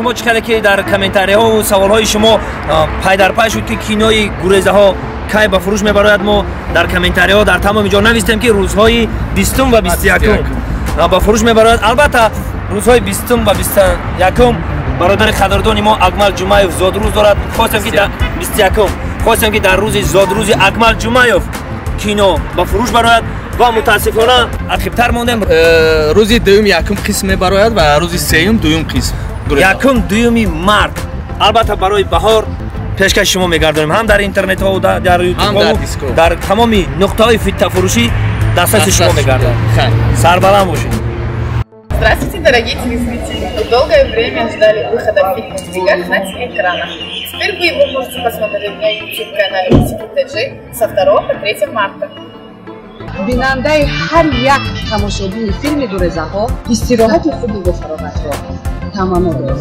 Шумо чӣ хеле ки дар комментариҳо саволҳои шумо пай дар пай шуд, ки кинои «Гурезаҳо» кай ба фурӯш мебарояд, мо дар комментариҳо дар тамоми ҷо навистем, ки рӯзҳои 20 ва 21-ум ба фурӯш мебарояд. Албатта, рӯзҳои 20 ва 21-ум бародари қадрдони мо Акмал Ҷумаев зодрӯз дорад. Хостем, ки 21-ум, хостем, ки дар рӯзи зодрӯзи Акмал Ҷумаев кино ба фурӯш барояд ва мутаассифона ақибтар мондем. Рӯзи дуюм якум қисм мебарояд ва рӯзи сеюм дуюм қисм. 1-, 2 март, албатта, барои баҳор пешкаши шумо мегардонем, ҳам дар интернетҳо, дар ютубҳо, дар тамоми нуқтаҳои фиттафурӯшӣ дастраси шумо мегардад. Сарбаланд бошед. Здравствуйте, дорогие телезрители! Вы долгое время ждали выхода фильма «В бегах» на телеэкранах. Теперь вы его можете посмотреть на YouTube-канале Мусики со 2 по 3 марта. Бинандаи ҳар як тамошобини филми «Гурезаҳо» истироҳати хуби бофароғатро таманно дорад.